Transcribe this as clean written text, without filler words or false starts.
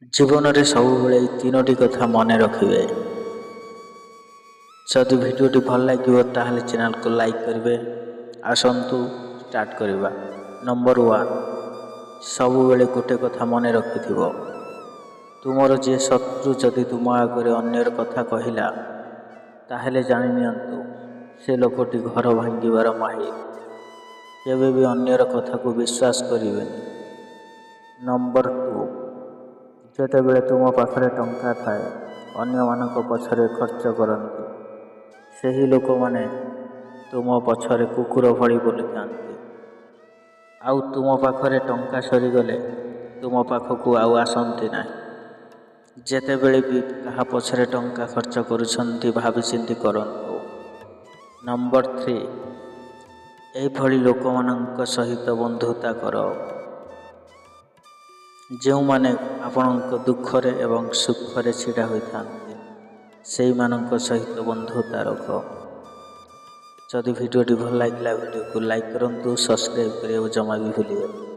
ଜୀବନରେ ସବୁବେଳେ ଏଇ ତିନୋଟି କଥା ମନେ ରଖିବେ। ଯଦି ଭିଡ଼ିଓଟି ଭଲ ଲାଗିବ, ତାହେଲେ ଚ୍ୟାନେଲକୁ ଲାଇକ୍ କରିବେ। ଆସନ୍ତୁ ଷ୍ଟାର୍ଟ କରିବା। ନମ୍ବର 1, ସବୁବେଳେ ଗୋଟେ କଥା ମନେ ରଖିଥିବ, ତୁମର ଯିଏ ଶତ୍ରୁ ଯଦି ତୁମ ଆଗରେ ଅନ୍ୟର କଥା କହିଲା, ତାହେଲେ ଜାଣିନିଅନ୍ତୁ ସେ ଲୋକଟି ଘର ଭାଙ୍ଗିବାର ମାହିର। କେବେ ବି ଅନ୍ୟର କଥାକୁ ବିଶ୍ୱାସ କରିବେନି। ନମ୍ବର 2, ଯେତେବେଳେ ତୁମ ପାଖରେ ଟଙ୍କା ଥାଏ, ଅନ୍ୟମାନଙ୍କ ପଛରେ ଖର୍ଚ୍ଚ କରନ୍ତି। ସେହି ଲୋକମାନେ ତୁମ ପଛରେ କୁକୁର ଭଳି ବୁଲିଥାନ୍ତି। ଆଉ ତୁମ ପାଖରେ ଟଙ୍କା ସରିଗଲେ ତୁମ ପାଖକୁ ଆଉ ଆସନ୍ତି ନାହିଁ। ଯେତେବେଳେ ବି କାହା ପଛରେ ଟଙ୍କା ଖର୍ଚ୍ଚ କରୁଛନ୍ତି, ଭାବିଚିନ୍ତି କରନ୍ତୁ। ନମ୍ବର 3, ଏହିଭଳି ଲୋକମାନଙ୍କ ସହିତ ବନ୍ଧୁତା କର, ଯେଉଁମାନେ ଆପଣଙ୍କ ଦୁଃଖରେ ଏବଂ ସୁଖରେ ଛିଡ଼ା ହୋଇଥାନ୍ତି। ସେଇମାନଙ୍କ ସହିତ ବନ୍ଧୁତା ରଖ। ଯଦି ଭିଡ଼ିଓଟି ଭଲ ଲାଗିଲା, ଭିଡ଼ିଓକୁ ଲାଇକ୍ କରନ୍ତୁ। ସବସ୍କ୍ରାଇବ୍ କରିବାକୁ ଜମା ବି ଭୁଲିବେନି।